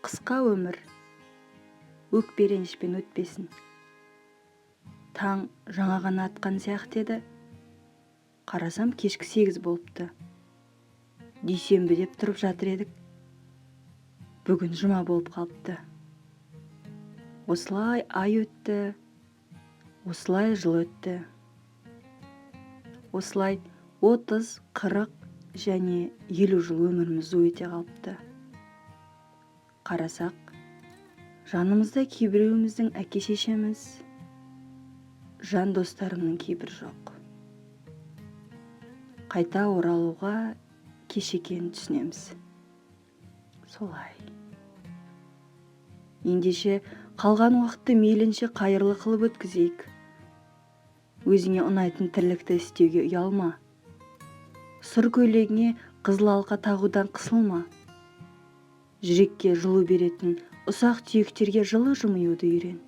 Қысқа өмір өкпе, ренішпен өтпесін. Таң жаңа ғана атқан сияқты еді, қарасам, кешкі 8 болыпты. Дүйсенбі деп тұрып жатыр едік, бүгін жұма болып қалыпты. Осылай ай өтті, осылай жыл өтті, осылай 30, 40 және 50 жыл өміріміз зу ете қалыпты. Қарасақ, жанымызда кейбіреуіміздің әке шешеміз, жан достарымның кейбірі жоқ. Қайта оралуға кеш екенін түсінеміз. Солай, ендеше, қалған уақытты мейлінше қайырлы қылып өткізейік. Өзіңе ұнайтын тірлікті істеуге ұялма. Сұр көйлегіңе қызыл алқа тағудан қысылма. Жүрекке жылу беретін ұсақ түйектерге жылы жымиюды үйрен.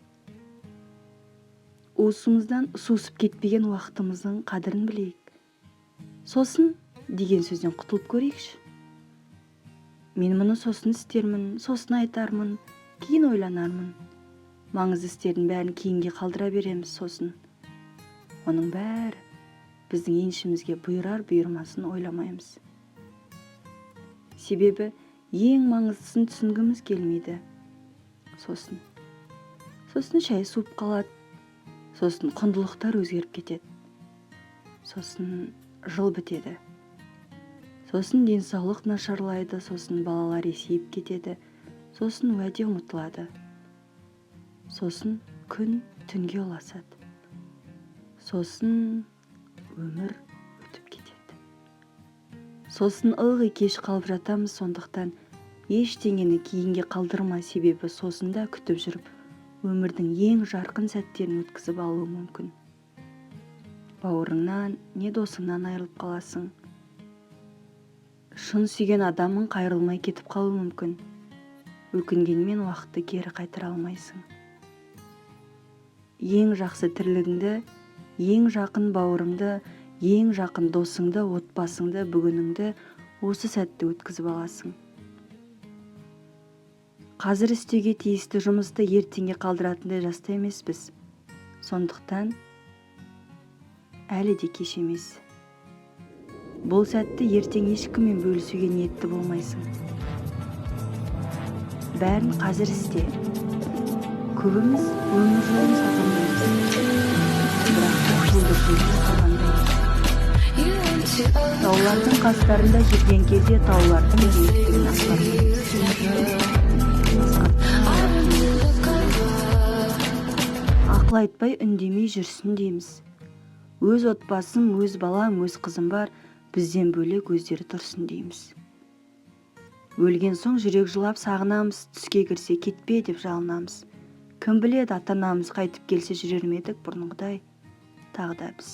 Уысымыздан сусып кетпеген уақытымыздың қадірін білейік. «Сосын» деген сөзден құтылып көрейікші. Мен мұны сосын істермін, сосын айтармын, кейін ойланармын. Маңызды істердің бәрін кейінге қалдыра береміз. Сосын оның бәрі біздің еншімізге бұйырар бұйырмасын ойламаймыз, себебі ең маңыздысын түсінгіміз келмейді. Сосын шай суып қалады, сосын құндылықтар өзгеріп кетеді, сосын жыл бітеді, сосын денсаулық нашарлайды, сосын балалар есейіп кетеді, сосын уәде ұмытылады, сосын күн түнге ұласады, сосын өмір өтіп кетеді, сосын ылғи кеш қалып жатамыз. Сондықтан ештеңені кейінге қалдырма, себебі сосын да күтіп жүріп, өмірдің ең жарқын сәттерін өткізіп алуы мүмкін. Бауырыңнан не досыңнан айырылып қаласың, шын сүйген адамың қайырылмай кетіп қалуы мүмкін. Өкінгенмен, уақытты кері қайтара алмайсың. Ең жақсы тірлігіңді, ең жақын бауырыңды, ең жақын досыңды, отбасыңды, бүгініңді, осы сәтті өткізіп аласың. Қазір істеуге тиісті жұмысты ертеңге қалдыратындай жаста емеспіз. Сондықтан әлі де кеш емес. Бұл сәтті ертең ешкіммен бөлісуге ниетті болмайсың. Бәрін қазір істе. Көбіміз өмір жолын сағынбаймыз, бірақ та жұлдыз қалғандай. Таулардың қастарында жүрген кезде таулардың биіктігін аңғармаймыз. Асқар, ақыл айтпай, үндемей жүрсін дейміз. Өз отбасым, өз балам, өз қызым бар, бізден бөлек өздері тұрсын дейміз. Өлген соң жүрек жылап сағынамыз, түске кірсе, кетпе деп жалынамыз. Кім біледі, ата анамыз қайтып келсе, жүрер ме едік бұрынғыдай тағы да біз?